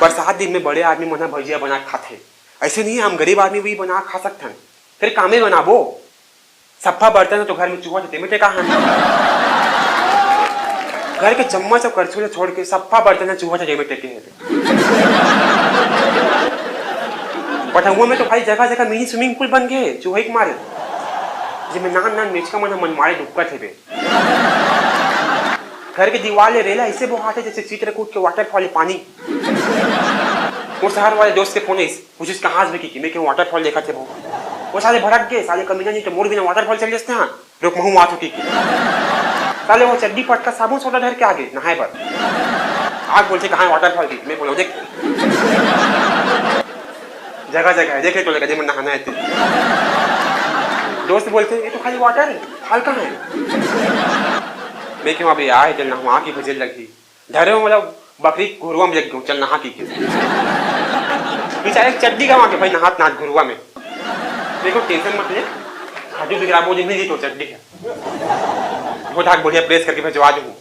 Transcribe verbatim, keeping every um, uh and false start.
बरसात दिन में बड़े आदमी मन ह भजिया बना के खाथे, ऐसे नहीं हम गरीब आदमी भी बना खा सकथन। फिर कामे बनाबो, सफा बर्तन तो घर में चूहा थे, तेमे टेका हन। घर के चम्मच और करछुल छोड़ के सफा बर्तन चूहा थे, तेमे टेके हे। पठौआ में तो भाई जगह जगह मिनी स्विमिंग पूल बन गए हे, चूहा के मारे, जेमे नान नान मेचका मन ह मन मारे डुबकत हेबे। घर के दीवार ले रेला ऐसे बोहाथे जैसे चित्रकूट के वाटरफॉल ले पानी। मोर शहर वाले दोस्त के फोन आइस, पूछिस कहाँ हस बे कि मैं कहूँ वाटरफॉल देखत हे वो। वो साले भड़क गए, साले कमीना नहीं तो मोर बिना वाटरफॉल चल जस्ते हाँ, रुक महूँ आत हूँ कि। साले वो चड्डी पटका साबुन सोडा धर के आगे नहाए बर। आग बोलथे कहाँ हे वाटरफॉल की, मैं बोला देख जगह जगह है, देख ले तो लगा जेमन नहाना है ते। दोस्त बोलथे ये तो खाली वाटर है, हल्का है। मैं कहूँ अबे आए चल नहवा के भजन लगी। धरे हो मतलब बकरी घुरुआ में लग गयो, चल नहा के। बेचारे चड्डी गवा के भाई नहात नहात घुरुआ में। देखो टेंशन मत ले, खाजू बिगड़ा बोझ नहीं तो चड्डी है। वो धाक बढ़िया प्रेस करके भिजवा दूँ।